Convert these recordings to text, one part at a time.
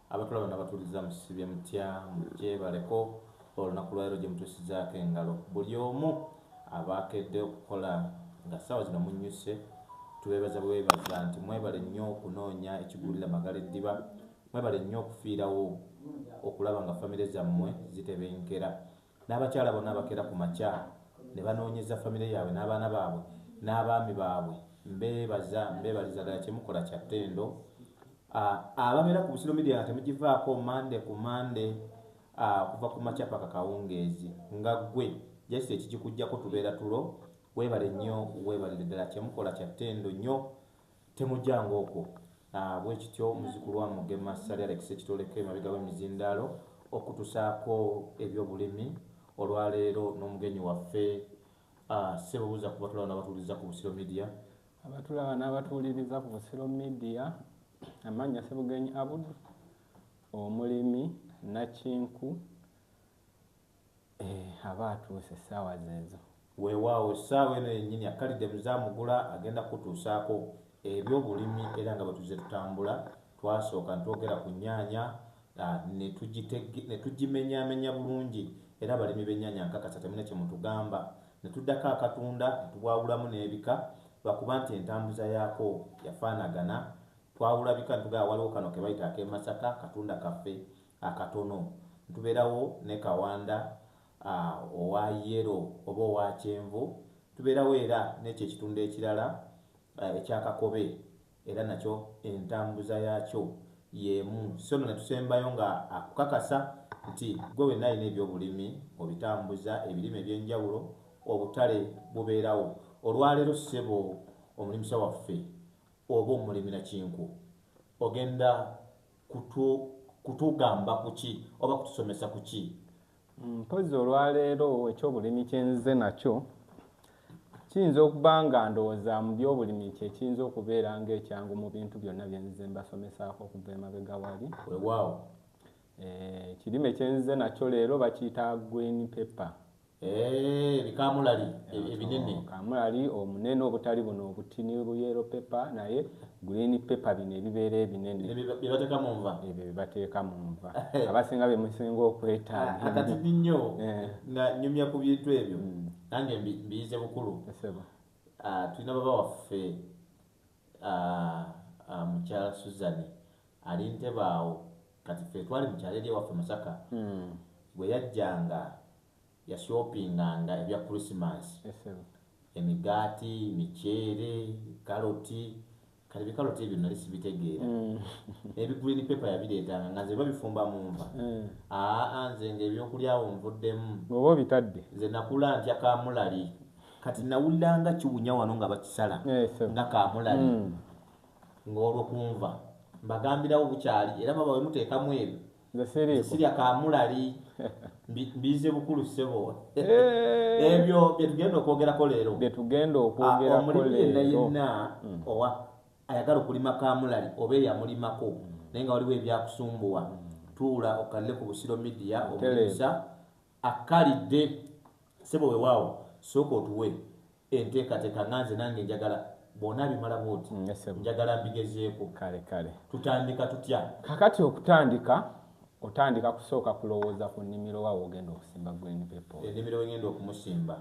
Abatulaba n'abatuuliza, musibye mutya? Mugyebaleko olunaku lwaleero gye mutuusizaako engalo. Buli omu abakedde okukola nga ssaawa zino munnyuse, tubeebaza bwebaza nti mwebale nnyo okunoonya ekigulira magala eddiba, mwebale nnyo okufiirawo okulaba nga famire zammwe zitebenkera. N'abakyala bonna abakeera ku makya ne banoonyeza famire yaabwe n'abaana baabwe n'abaami baabwe, mbeebaza, mbeebaliza ddala, kyemukola kya ttendo. Ababeera ku Busiro Media nga temugivaako Mande ku Mande, okuva ku makya paka kawungeezi, nga ggwe just ekikikugjako tubeera tulo, weebale nnyo, weebalire ddala, kyemukola kya ttendo nnyo, temujjanga okwo. Bwe kityo muzzukulu wa Mugema Ssali Alex Ekitoleko emabega w'emizindaalo okutusaako ebyobulimi olwaleero n'omugenyi waffe. Ssebuuza ku batulaba n'abatuwuliriza ku Busiro Media. Abatulaba n'abatuwuliriza ku Busiro Media, amannya Sebugenyi Abudu, omulimi nakinku, aba atuuse essaawa zeezo. Weewaawo, essaawa eno yennyini akkalidde muzaamugula agenda kutuusaako ebyobulimi. Era nga bwe tuzze tutambula, twasooka ntwogera ku nnyaanya ne tugimenyaamenya bulungi, era abalimi b'ennyaanya nkakasa temulina kye mutugamba. Ne tuddako akatunda ne tubwawulamu n'ebika, lwakuba nti entambuza yaako yafaanagana. Twawula bika ne tugamba waliwo kano ke bayita ak'e Masaka, katunda kaffe akatono, ntubeerawo ne kawanda owa yellow oba owa kyenvu, tubeerawo era n'ekyo ekitunda ekirala ekyakakobe, era nakyo entambuza yaakyo y'emu. So nno ne tusembayo nga akukakasa nti gwe wenna alina ebyobulimi obitambuza ebirime ebyenjawulo, obutale bubeerawo. Olwaleero ssebo omulimisa waffe oba omulimi nakinku ogenda kutugamba kuki oba kutusomesa kuki? Mpozzi olwaleero ekyobulimi kyenzize nakyo kiyinza okuba nga ndowooza mu byobulimi kyekiyinza okubeera ng'ekyangu mu bintu byonna bye nzize mbasomesaako okuva emabega wali. Weewaawo. Ekirime kyenzize nakyo leero bakiyita green pepper. Bikamulali ebinene. Kamulali omunene, obutali buno obutini bu yellow pepper, naye green pepper bino ebibeera ebinene. Bye bateeka mu nva. Ebyo bye bateeka mu nva, abasinga bye musinga okwetaaga. Akatini nnyo nga nyumya ku bintu ebyo, nange mbiyize bukulu. Tulina baba waffe mukyala Susan ali Ntebe awo. Kati ffe twali mukyalo eri ewaffe Masaka, bwe yajjanga yashoppinganga ebya Christmas, emigaati, miceere, kaloti. Kati bikaloti ebyo nali sibitegeera. Ebi green pepper yabireetanga nga nze babifumba mu nva. Aa, nze nga ebyokulyawo nvuddemu. Oba obitadde. Nze nakula ntya kamulali. Kati nawuliranga kiwunya wano nga bakisala nga kamulali, ng'olwo kunva mbagambirawo bukyali, era baba wemuteekamu ebyo sirya kamulali. Mbiize bukulu ssebo. Ebyo byetugenda okwogerako leero. Byetugenda okwogerako. Omulimi yenna yenna owa ayagala okulima kamulali oba eyamulimako naye nga waliwo ebyakusumbuwa, tuula okalire ku Busiro Media. Omulimisa akkalidde ssebo. Wewaawo, sooka otuwe enteekateeka nga nze nange njagala bwona bimala bwoti, njagala mbigezeeko. Kale kale. Tutandika tutya? Kakati okutandika, otandika kusooka kulowooza ku nnimiro wa wogenda okusimba green pepper. Ennimiro wegenda okumusimba.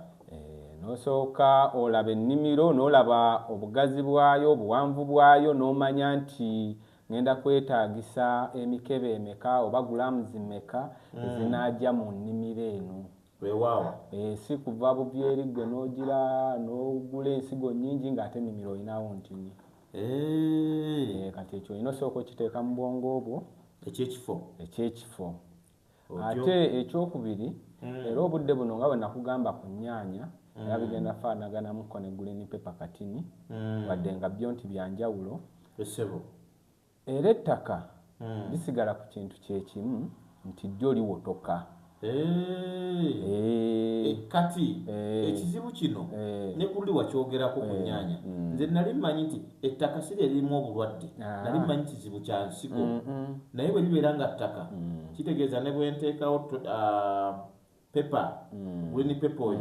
N'osooka olaba ennimiro, n'olaba obugazi bwayo, obuwanvu bwayo, n'omanya nti ngenda kwetaagisa emikebe emeka oba grams mmeka ezinaajja mu nnimiro eno. Weewaawo. Si kuva buvi eri ggwe n'ogira n'ogula ensigo nnyingi ng'ate ennimiro olinawo ntini. Kati ekyo olina osooka okiteeka mu bwongo bwo. Ekyekifo. Ekyekifo. Ate ekyokubiri, era obudde buno nga bwe nakugamba ku nnyaanya, era bigenda faanaganamuko ne green pepper katini, wadde nga byo nti byanjawulo. Essebo. Era ettaka lisigala ku kintu kyekimu nti ddyo liwotoka. Kati ekizibu kino ne kululi wakyogerako ku nnyaanya, nze nali mmanyi nti ettaka si lye lirimu obulwadde, nali mmanyi kizibu kya nsigo, naye bwe libeera nga ttaka, kitegeeza ne bwe nteekawo pepper, green pepper oyo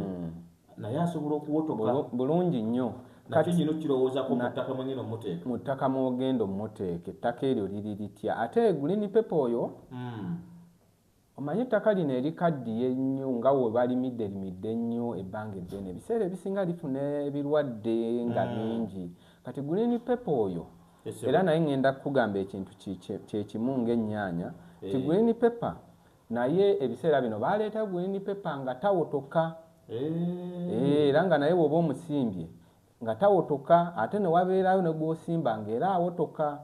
naye asobola okuwotoka. Bulungi nnyo. Nakyo nyina okirowoozaako mu ttaka mwengenda omuteeka. Mu ttaka mwogenda omuteeka, ettaka eryo liri litya? Ate green pepper oyo, omanyi ettaka lino erikaddiye ennyo nga we balimidde limidde ennyo ebbanga eddene, ebiseera ebisinga lifuna ebirwadde nga bingi. Kati green pepper oyo, era naye ngenda kukugamba ekintu kyekimu ng'ennyaanya, ti green pepper naye ebiseera bino baleeta green pepper nga tawotoka. Era nga naye bw'oba omusimbye nga tawotoka, ate ne wabeerayo ne gw'osimba ng'era awotoka.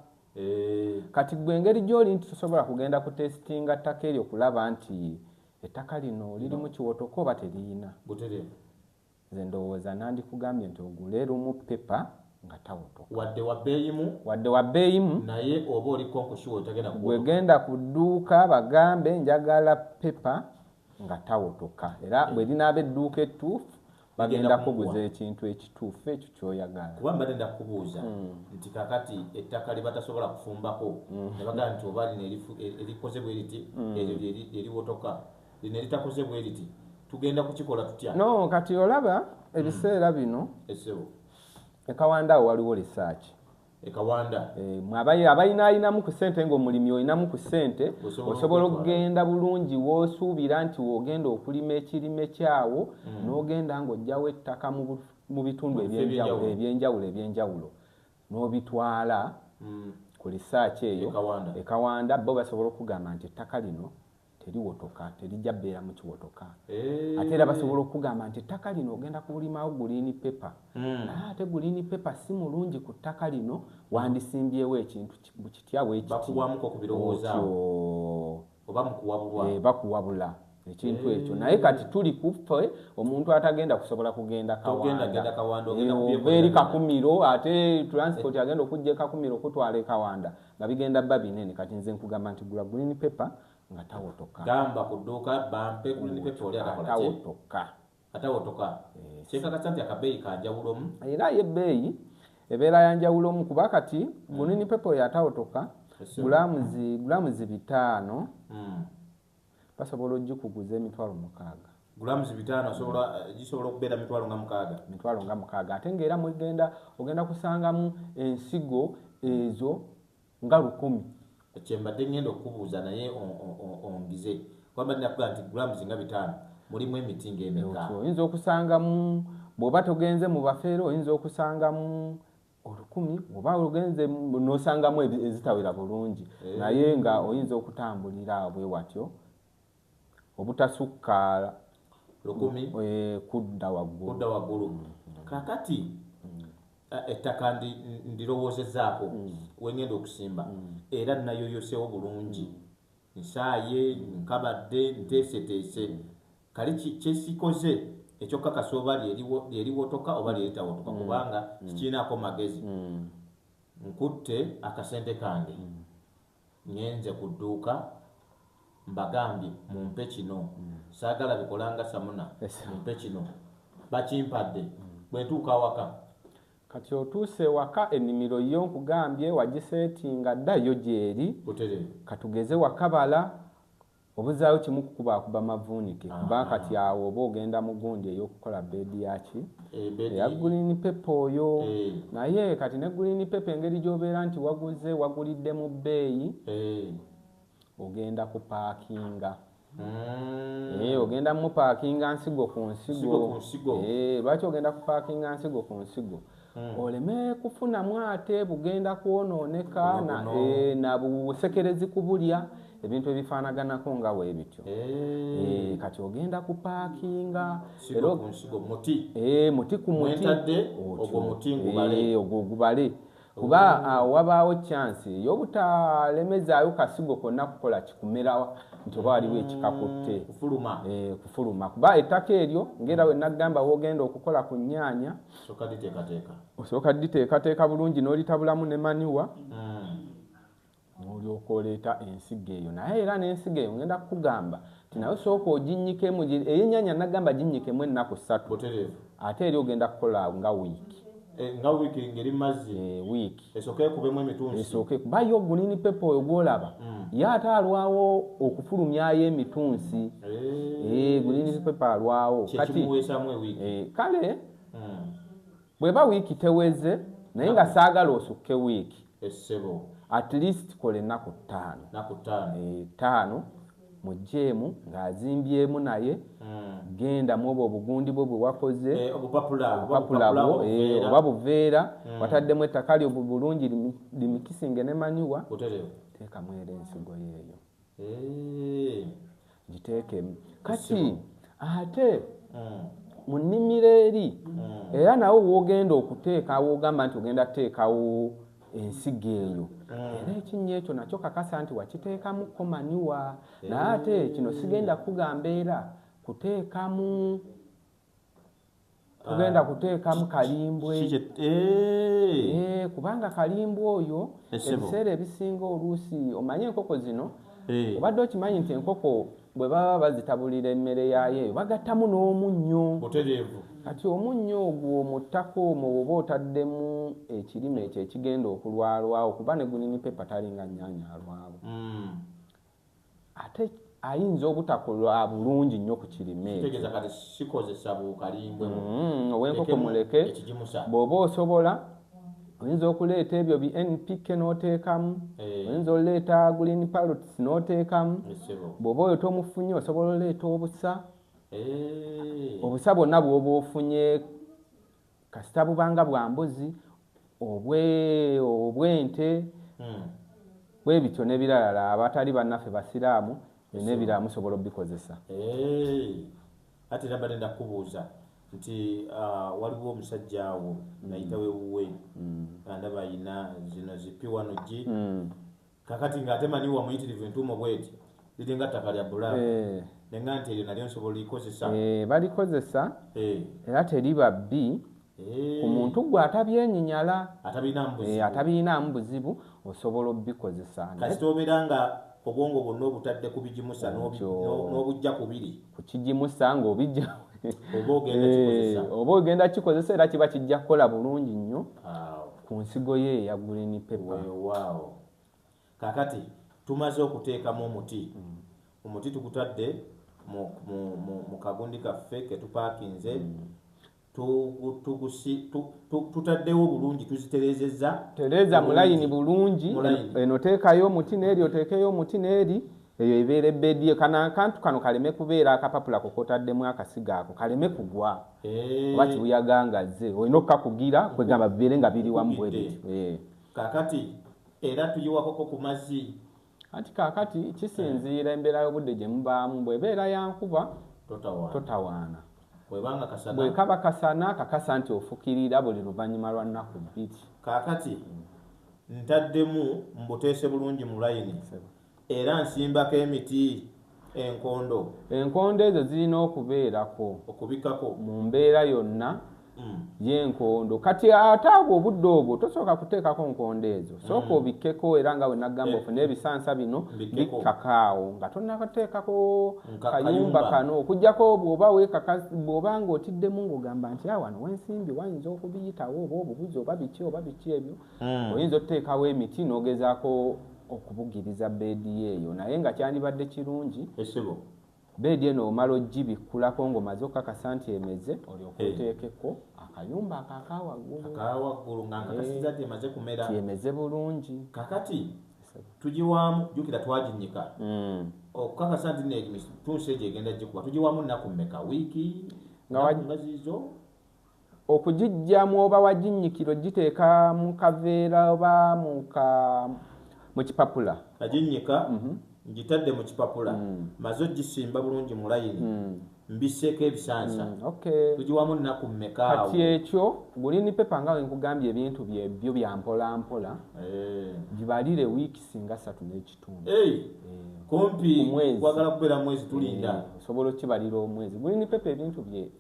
Kati gwe engeri gy'oli nti tosobola kugenda kutesitinga ttaka eryo kulaba nti ettaka lino lirimu kiwotoka oba teriyina. Nze ndowooza nandikugambye nti ogule lumu pepper nga tawotoka. Wadde wa bbeeyimu. Wadde wa bbeeyimu. Naye oba oli konkushuwa otagenda kuwotoka. Gwe genda ku dduuka bagambe njagala pepper nga tawotoka. Era bwe linaaba edduuka ettuufu bagenda kuguza ekintu ekituufu ekyo ky'oyagala. Kuba mbadde nda kubuuza nti kakati ettaka lye batasobola kufumbako ne bagamba nti oba lino erikoze bwe riti, eryo lyeriwotoka, lino eritakoze bwe riti, tugenda kukikola tutya? No, kati olaba ebiseera bino ekawanda awo waliwo research. Ekawanda. Abayina ku ssente ng'omulimi olinamu ku ssente, osobola okugenda bulungi w'osuubira nti w'ogenda okulima ekirime kyawo, n'ogenda ng'oggyawo ettaka mu bitundu ebyenjawulo n'obitwala ku research eyo ekawanda, bo basobola okugamba nti ettaka lino teriwotoka, terijja bbeera mu kiwotoka. Ate era basobola okugamba nti ettaka lino ogenda kulimawo green pepper. Naye ate green pepper si mulungi ku ttaka lino, wandisimbyewo ekintu kitya bwe kiti. Bakuwamuko ku birowoozo awo. Oba mukuwabulwa. Bakuwabula ekintu ekyo. Naye kati tuli kuffe omuntu atagenda kusobola kugenda Kawanda. Togenda Kawanda, ogenda kubyeko eri Kakumiro, ate transport agenda okujja e Kakumiro okutwala e Kawanda nga bigenda bba binene. Kati nze nkugamba nti gula green pepper nga tawotoka. Gamba ku dduuka bampe green pepper oli atakola ki? Atawotoka. Atawotoka. Kyekakasa nti akabeeyi kanjawulomu. Era ye ebbeeyi ebeera ya njawulomu kuba kati green pepper oyo atawotoka gulamuzi 5 basobola ogikuguza 6,000. Gulamuzi 5 gisobola okubeera 6,000. 6,000. Ate ng'era mugenda ogenda kusangamu ensigo ezo nga 1000. Kyembadde ngenda okubuuza naye ongize. Kuba mbadde nakugaa nti gulamuzi nga 5 mulimu emiti ng'emeka. Oyinza okusangamu bw'oba togenze mu bafeero oyinza okusangamu 1000, oba ogenze n'osangamu ezitawera bulungi. Naye nga oyinza okutambulira bwe watyo obutasukka 1000 kudda waggulu. Kudda waggulu. Kakati ettaka ndirowoozezaako wengenda okusimba era nayoyoseewo bulungi, nsaaye, nkabadde, nteeseteese. Kale kyesikoze ekyokakasa oba lyeriwotoka oba lyeritawotoka kubanga kikiinaako magezi. Nkutte akasente kange ngenze ku dduuka mbagambye mumpe kino, saagala bikolanga samuna, mumpe kino, bakimpadde. Bwe ntuuka awaka. Kati otuuse waka ennimiro yo nkugambye wagiseetinga dda yo gy'eri. Katugeze wakabala obuzaayo kimu kukubaakuba mavuunike kuba kati awo oba ogenda mu gundi ey'okukola beedi yaki eya green pepper oyo. Naye kati ne green pepper engeri gy'obeera nti waguze wagulidde mu bbeeyi, ogenda kupaakinga. Ogenda mupaakinga nsigo ku nsigo. Lwaki ogenda kupaakinga nsigo ku nsigo? Oleme kufunamu ate bugenda kwonooneka na busekerezi kubulya ebintu ebifaanaganako nga bwe bityo. Kati ogenda kupaakinga muti muti ku muti, ogwo muti ngubale, ogwo gubale. Kuba wabaawo chance ey'obutalemezaayo kasigo konna kukola kikumera nti oba waliwo ekikakutte kufuluma. Kuba ettaka eryo ng'era we nagamba w'ogenda okukola ku nnyaanya osooka dditeekateeka bulungi n'olitabulamu ne maniwa n'olyoka oleeta ensigo eyo. Naye era n'ensigo eyo ngenda kukugamba nti naye osooka oginnyikemu, ey'ennyaanya nagamba ginnyikemu ennaku 3, ate eri ogenda kukola nga wiiki. Nga wiiki ngeri mazzi. Wiiki. Esooke ekubemu emitunsi. Esooke kuba yo green pepper oyo gw'olaba ye ate alwawo okufulumyayo emitunsi. Green pepper alwawo. Kyekimuweesaamu ewiiki. Kale Bweba wiiki teweze naye nga saagala osukke wiiki, Essebo. at least kola ennaku 5. Naku 5. 5 mugjeemu ng'azimbyemu naye genda mu obwo obugundi bwo bwe wakoze, Obupapula, oba obupapula bupapula, bwo, obuveera. Oba buveera, wataddemu ettaka lyo bulungi limikisinge ne manure, Butereevu. teekamu era ensigo yeeyo. Giteekemu. Kati ate mu nnimiro eri, era nawe w'ogenda okuteekawo, ogamba nti ogenda kuteekawo ensigo eyo, era ekinnya ekyo nakyo kakasa nti wakiteekamuko manure. Naye ate kino sigenda kugamba era kuteekamu, tugenda kuteekamu kalimbwe. Kubanga kalimbwe oyo ebiseera ebisinga oluusi omanye enkoko zino, obadde okimanyi nti enkoko bwe baba bazitabulira emmere yaayo eyo bagattamu n'omunnyo. Butereevu. Kati omunnyo ogwo mu ttaka omwo bw'oba otaddemu ekirime ekyo ekigenda okulwalwawo, kuba ne green pepper talinga nnyaanya alwawo. Ate ayinza obutakola bulungi nnyo ku kirime ekyo. Kitegeeza kati sikozesa bukalimbwe. Ow'enkoko Lekemu muleke. ekigimusa. Bw'oba osobola oyinza okuleeta ebyo bi NPK n'oteekamu, oyinza oleeta green pellets n'oteekamu. Bw'oba oyo tomufunye osobola oleeta obusa. Obusa bwonna bw'oba ofunye kasita bubanga bwa mbuzi, obw'ente, bwe bityo n'ebiralala. Abatali bannaffe basiraamu n'ebirala musobola obikozesa. Ate era mbadde ndakubuuza nti waliwo omusajja awo nayitawo ewuwe, nga ndaba ayina zino zi P1G. Kakati ng'ate manure muyitirivu entuumo bw'eti, liringa ttaka lya black. Nenga nti eryo nalyo nsobola olikozesa. Balikozesa era teriba bbi ku muntu gwe atabyenyinyala. Atabirinamu buzibu. Atabirinamu buzibu osobola obikozesa. Kasita obeera nga obwongo bwonna obutadde ku bigimusa n'obujja kubiri. Ku kigimusa ng'obijja Oba ogenda kikozesa. Oba ogenda kikozesa era kiba kijja kukola bulungi nnyo ku nsigo ye eya green pepper. Weewaawo. Kaakati tumaze okuteekamu omuti. Omuti tugutadde mu kagundi kaffe ke tupaakinze. Tutaddewo bulungi, tuzitereezezza. Tereeza mu layini bulungi. Mu layini. Eno teekayo omuti n'eri, oteekeyo omuti n'eri. Eyo ebeera ebbeedi ye. Kano akantu kano kaleme kubeera akapapula ko k'otaddemu akasigo ako, kaleme kugwa. Oba kibuyaga nga azze, olina okukakugira, kwegamba bibeere nga biri wamu bwe Nkukugidde. bityo. Kaakati era tuyiwakoko ku mazzi. Anti kaakati kisinziira embeera y'obudde gye mubaamu. Bw'ebeera ya nkuba, Totawaana. totawaana. Bw'ebanga kasana. Bwe kaba kasana, kakasa nti ofukirira buli luvannyuma lwa nnaku 2. Kaakati ntaddemu mbuteese bulungi mu layini. Era nsimbako emiti enkondo. Enkondo ezo zirina okubeerako. Okubikako. Mu mbeera yonna y'enkondo. Kati ate abwo obudde obwo tosooka kuteekako nkondo ezo. Sooka obikkeko era nga bwe nagamba ofune ebisansa bino Mbikkeko. bikkakaawo nga tonnateekako kayumba Kayumba. kano. Okuggyako bw'oba ng'otiddemu ng'ogamba nti, wano wensimbi wayinza okubiyitawo oba obubuzi oba biki oba biki ebyo. Oyinza okuteekawo emiti n'ogezaako okubugiriza beedi eyo, naye nga kyandibadde kirungi. Essebo. Beedi eno omala ogibikkulako ng'omaze okukakasa nti emeze, olyoke oteekeko akayumba ako akawaggulu. Akawaggulu nga nkakasizza nti emaze kumera. Nti emeze bulungi. Kakati tugiwaamu, jjukira twaginnyika. Okukakasa nti nno emitunsi egyo egenda gikuba, tugiwaamu nnaku mmeka? Wiiki? Nga Nnaku nga ziizo? Okugiggyamu oba waginnyikira ogiteeka mu kaveera oba mu kipapula. Naginnyika, ngitadde mu kipapula, maze ogisimba bulungi mu layini, mbisseeko ebisansa. Tugiwamu nnaku mmeka awo? Kati ekyo green pepper nga bwe nkugambye ebintu bye byo bya mpola mpola. Gibalire wiiki singa 3 n'ekitundu. Kumpi Ku mwezi. kwagala kubeera mwezi tulinda. Osobola okukibalira omwezi. Green pepper ebintu bye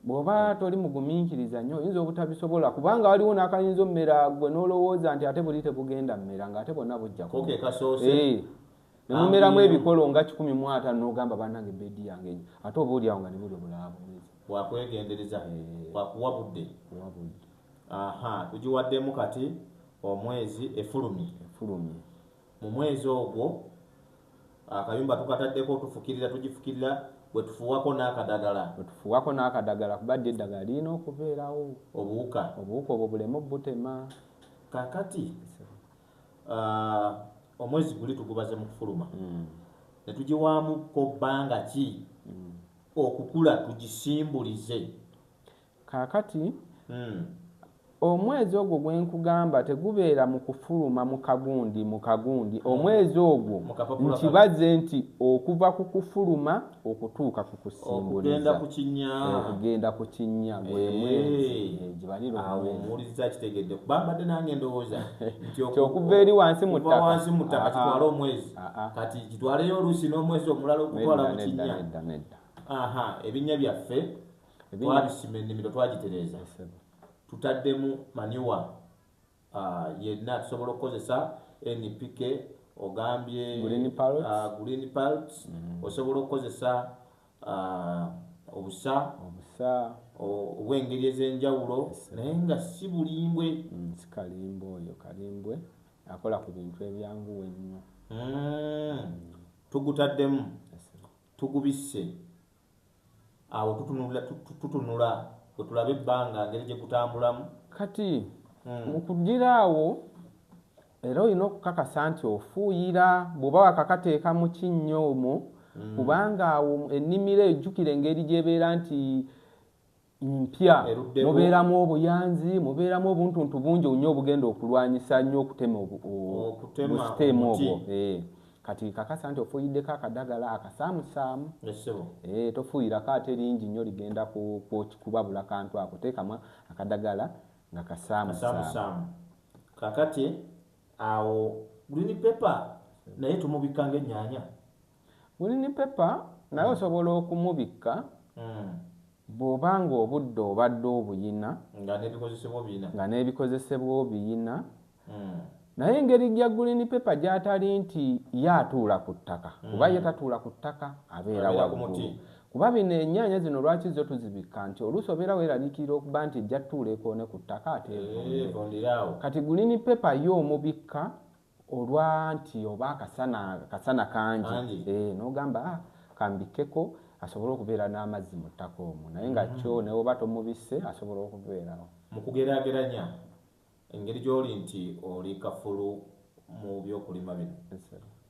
bw'oba toli mugumiikiriza nnyo oyinza obutabisobola, kubanga waliwo n'akayinza ommera gwe n'olowooza nti ate buli tebugenda mmera, ng'ate bwonna bujja Ko ke kumera. kasoose. Ne mumeramu ebikolo nga 150 n'ogamba bannange ebbeedi yange ennyo, ate oba oli awo nga ne buli obulala bumeze. Wakwegendereza, wakuwa budde. Kuwa budde. Tugiwaddemu kati omwezi efulumye. Efulumye. Mu mwezi ogwo akayumba tukataddeko, tufukirira, tugifukirira Bwe tufuuwako n'akadagala. Bwe tufuuwako n'akadagala, kuba ddi eddagala lirina okubeerawo. Obuwuka. Obuwuka obwo buleme obutema. Kaakati omwezi guli tugubaze mu kufuluma. Ne tugiwaamuko bbanga ki okukula tugisimbulize? Kaakati omwezi ogwo gwe nkugamba tegubeera mu kufuluma mu kagundi. Omwezi ogwo nkibaze nti okuva ku kufuluma okutuuka ku kusimbuliza. Okugenda ku kinnya. Gwe mwezi gibalira omwezi. Omuwuliriza kitegedde. Kuba mbadde nange ndowooza nti okuva eri wansi mu ttaka. Wansi mu ttaka kitwale omwezi. Kati kitwaleyo oluusi n'omwezi omulala okutwala mu kinnya. Nedda. Ebinnya byaffe twabisima ennimiro twagitereeza. Tutaddemu manure yenna tusobola okukozesa NPK, ogambye green pellets, osobola okukozesa obusa obw'engeri ez'enjawulo, naye nga si bulimbwe. Si kalimbwe oyo, kalimbwe akola ku bintu ebyanguwa ennyo. Tugutaddemu, tugubisse, awo tutunula tulabe ebbanga ngeri gye gutambulamu. Kati mu kugira awo era olina okukakasa nti ofuuyira bw'oba wakakateeka mu kinnya omwo, kubanga awo ennimiro ejjukira engeri gy'ebeera nti mpya, mubeeramu obuyanzi, mubeeramu obuntuntu bungi nnyo obugenda okulwanyisa nnyo okutema obusiteemu obwo. Kati kakasa nti ofuuyiddeko akadagala akasaamusaamu. Tofuuyirako ate lingi nnyo ligenda kubabula kantu ako, teekamu akadagala nga kasaamusaamu. Kakati awo green pepper naye tumubikka ng'ennyaanya. Green pepper naye osobola okumubikka bw'oba ng'obudde obadde obuyina nga n'ebikozesebwa obiyina. Naye engeri ya green pepper gy'atali nti ye atuula ku ttaka, kuba ye tatuula ku ttaka, abeera waggulu. Kuba bino ennyaanya zino lwaki zo tuzibikka nti oluusi obeera weeraliikirira okuba nti ejja ttuula ekoone ku ttaka ate evundire. Kati green pepper ye omubikka olwa nti oba akasana kangi, n'ogamba kambikkeko asobole okubeera n'amazzi mu ttaka omwo, naye nga kyo ne bw'oba tomubisse asobola okubeerawo. Mu kugeraageranya engeri gy'oli nti oli kafulu mu byokulima bino,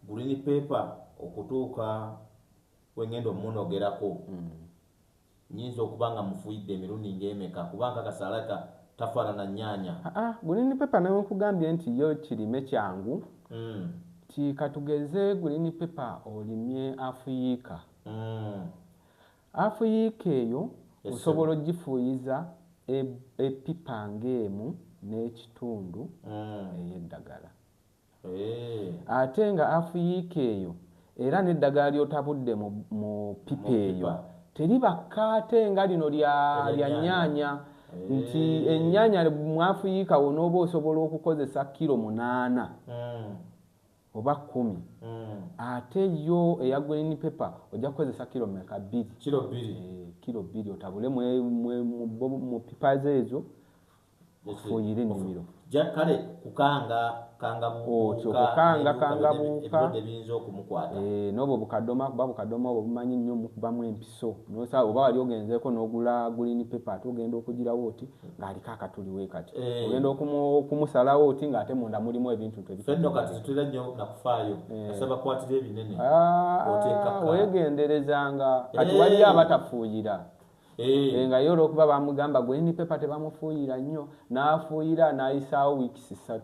green pepper okutuuka wengenda omunogerako nyinza okuba nga mufuuyidde emirundi ng'emeka, kubanga akasalaka tafaanana nnyaanya. Green pepper nawe nkugambye nti yo kirime kyangu. Ti katugeze green pepper olimye afuyiika. Afuyiika eyo osobola ogifuuyiza epipa ng'emu n'ekitundu ey'eddagala. Ate nga afuyiika eyo era n'eddagala ly'otabudde mu pipa eyo teriba kkaate nga lino lya nnyaanya. Nti ennyaanya mwafuyiika wo n'oba osobola okukozesa kiro 8 oba 10. Ate yo eya green pepper ojja kukozesa kiro meka? 2. Kiro 2. Kiro 2 otabule mu pipa ezo ofuuyire ennimiro. Kale kukanga kanga buwuka ebirwadde biyinza okumukwata. N'obwo bukadoma, kuba bukadoma obwo bumanyi nnyo mukubamu empiso. N'osaba oba wali ogenzeeko n'ogula green pepper ate ogenda okugirawo oti ng'aliko akatuli kati. Ogenda okumusalawo oti ng'ate munda mulimu ebintu ebitali. Fenno kati tutera nnyo nakufaayo. Asaba kwatira ebinene. Weegenderezanga. Kati waliyo abatafuuyira. Nga ye olw'okuba bamugamba green pepper tebamufuuyira nnyo, n'afuuyira n'ayisaawo wiikisi 3.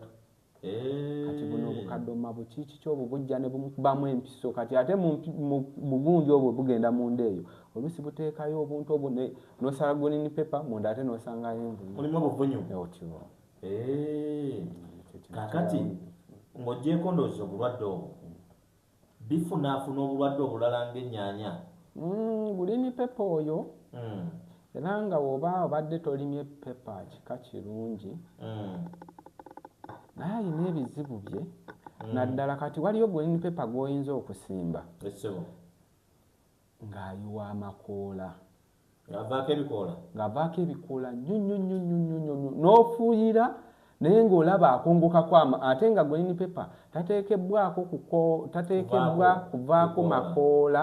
Kati buno obukadoma bukiiki ky'obwo bujja ne bumukubamu empiso. Kati ate mu bugundi obwo bugenda munda eyo oluusi buteekayo obuntu obwo n'osala green pepper munda ate n'osangayo envunyu. Mulimu obuvunyu. Otyo. Kaakati ng'oggyeeko ndowooza obulwadde obwo, bifunaafuna obulwadde obulala ng'ennyaanya. Green pepper oyo era nga bw'oba obadde tolimye pepper kika kirungi, naye alina ebizibu bye. Naddala kati waliyo green pepper gw'oyinza okusimba ng'ayiwa amakoola. Ng'avaako ebikoola nnyo nnyo nnyo nnyo nnyo nnyo, n'ofuuyira naye ng'olaba akongokako ate nga green pepper tateekebwako kuvaako makoola.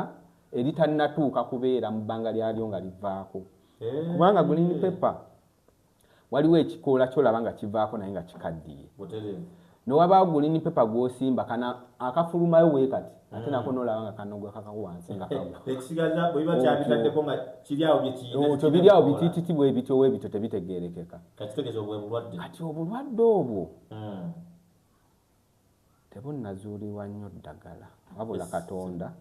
eritannatuuka kubeera mu bbanga lyalyo nga livaako. Kubanga green pepper waliwo ekikoola kyolaba nga kivaako naye nga kikaddiye. Newabaawo green pepper gw'osimba kana akafulumayo we kati ate nako nolaba nga kanoga kakako wansi nga kagwa. Ekisigaza bwe biba kyabitaddeko nga kiri awo bye kiyina. Otyo biri awo bitiititi bwe bityo we bityo tebitegeerekeka. Kakitegeeza obwe bulwadde. Kati obulwadde obwo tebunnazuulibwa nnyo ddagala, wabula Katonda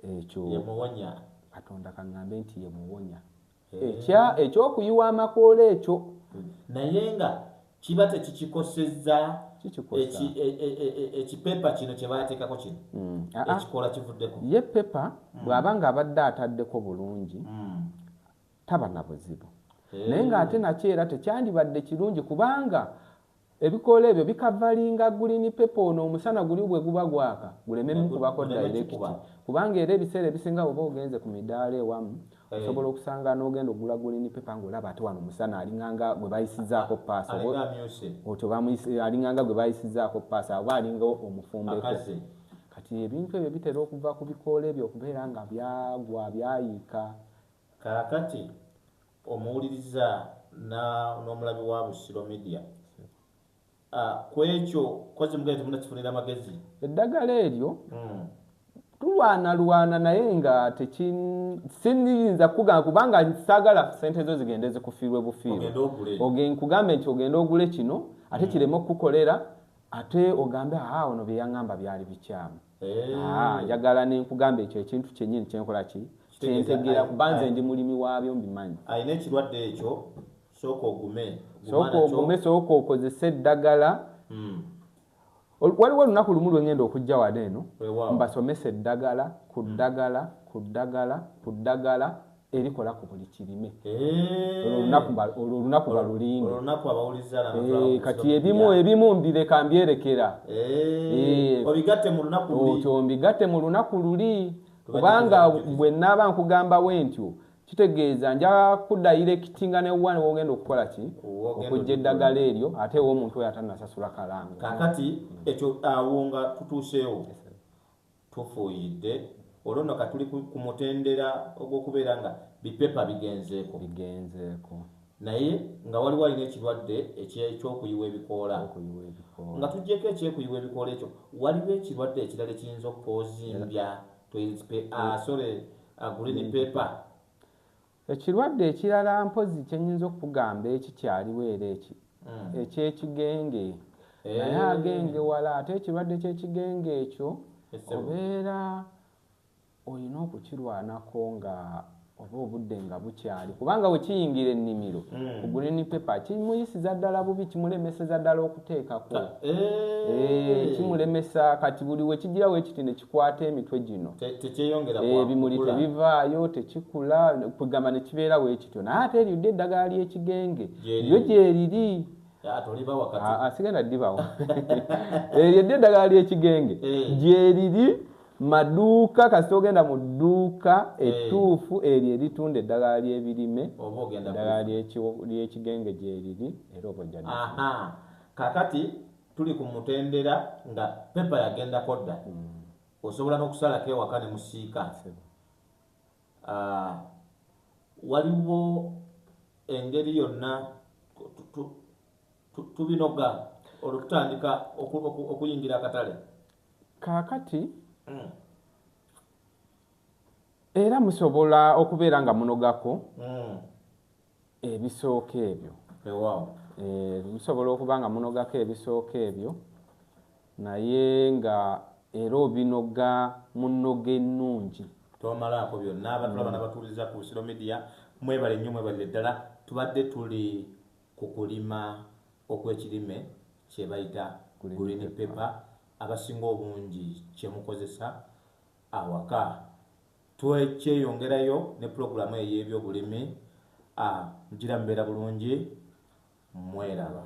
ekyo ye muwonya. Katonda kaŋŋambe nti ye muwonya. Ekyokuyiwa amakoola ekyo. Naye nga kiba tekikikosezza ekipepa kino kye baateekako kino. Ekikoola kivuddeko. Ye pepa bw'aba ng'abadde ataddeko bulungi taba na buzibu. Naye ng'ate nakyo era tekyandibadde kirungi kubanga ebikoola ebyo bikavalinga green pepper ono omusana guli bwe guba gwaka guleme mukubako direct. Kubanga era ebiseera ebisinga bw'oba ogenze ku midaala ewamu osobola okusanga n'ogenda ogula green pepper ng'olaba ate wano omusana alinganga gwe bayisizaako paasi. Otyo alinganga gwe bayisizaako paasi oba alinga omufumbeko. Kati ebintu ebyo bitera okuva ku bikoola ebyo okubeera nga byagwa byayiika. Kaakati omuwuliriza n'omulabi wa Busiro Media ku ekyo kozi mugende temunakifunira amagezi. Eddagala eryo tulwanalwana naye nga siyinza kugamba kubanga saagala ssente zo zigende zikufiirwe bufiirwe. Nkugambe nti ogende ogule kino ate kireme okukukolera ate ogambe ono bye yaŋŋamba byali bikyamu. Njagala ne nkugamba ekyo ekintu kyennyini kyenkola ki kyentegeera kuba nze ndi mulimi waabyo mbimanyi. Alina ekirwadde ekyo sooka ogume. Sooka ogume, sooka okozese eddagala. Waliwo olunaku lumu lwe ngenda okujja wano eno mbasomesa eddagala ku ddagala ku ddagala ku ddagala erikola ku buli kirime. Olwo olunaku balulinde. Kati ebimu mbireka mbyerekera. Obigatte mu lunaku luli. Otyo mbigatte mu lunaku luli. Kubanga bwe nnaaba nkugamba bwe ntyo kitegeeza nja kudayirekitinga ne wano wogenda okukola ki okujja eddagala eryo ate ew'omuntu oyo atannasasula kalango. Kaakati ekyo awo nga tutuuseewo tufuuyidde olwo nno katuli ku mutendera ogw'okubeera nga bipepa bigenzeeko. Naye nga waliwo alina ekirwadde ekyokuyiwa ebikoola. Nga tuggyeko ekyekuyiwa ebikoola ekyo waliwo ekirwadde ekirala ekiyinza okwozimbya green pepper. Ekirwadde ekirala mpozi kye nnyinza okukugamba ekikyaliwo era eki eky'ekigenge. Naye agenge wala ate ekirwadde ky'ekigenge ekyo obeera olina okukirwanako nga oba obudde nga bukyali kubanga bwe kiyingira ennimiro ku green pepper kimuyisiza ddala bubi, kimulemeseza ddala okuteekako. Kimulemesa kati buli we kigira we kiti ne kikwata emitwe gino ebimuli tebivaayo tekikula kugamba ne kibeera we kityo. Naye ate eryo eddagala ly'ekigenge lyo gye riri. Asigenda ddibawo. Eryo eddagala ly'ekigenge gye riri maduuka kasita ogenda mu dduuka ettuufu eryo eritunda eddagala ly'ebirime eddagala ly'ekigenge gye riri era oba ojja. Kaakati tuli ku mutendera nga pepa yagendako dda. Osobola n'okusalako ewaka ne musiika. Waliwo engeri yonna tubinoga olwo tutandika okuyingira akatale. Kaakati era musobola okubeera nga munogako ebisooka ebyo. Musobola okuba nga munogako ebisooka ebyo naye nga era obinoga munoga ennungi. Tomalaako byonna abatulaba n'abatuuliza ku Busiro Media mwebale nnyo mwebalire ddala. Tubadde tuli ku kulima okw'ekirime kye bayita green pepper abasinga obungi kye mukozesa awaka. Twekyeyongerayo ne pulogulaamu ey'ebyobulimi. Mugira mubeera bulungi mweraba.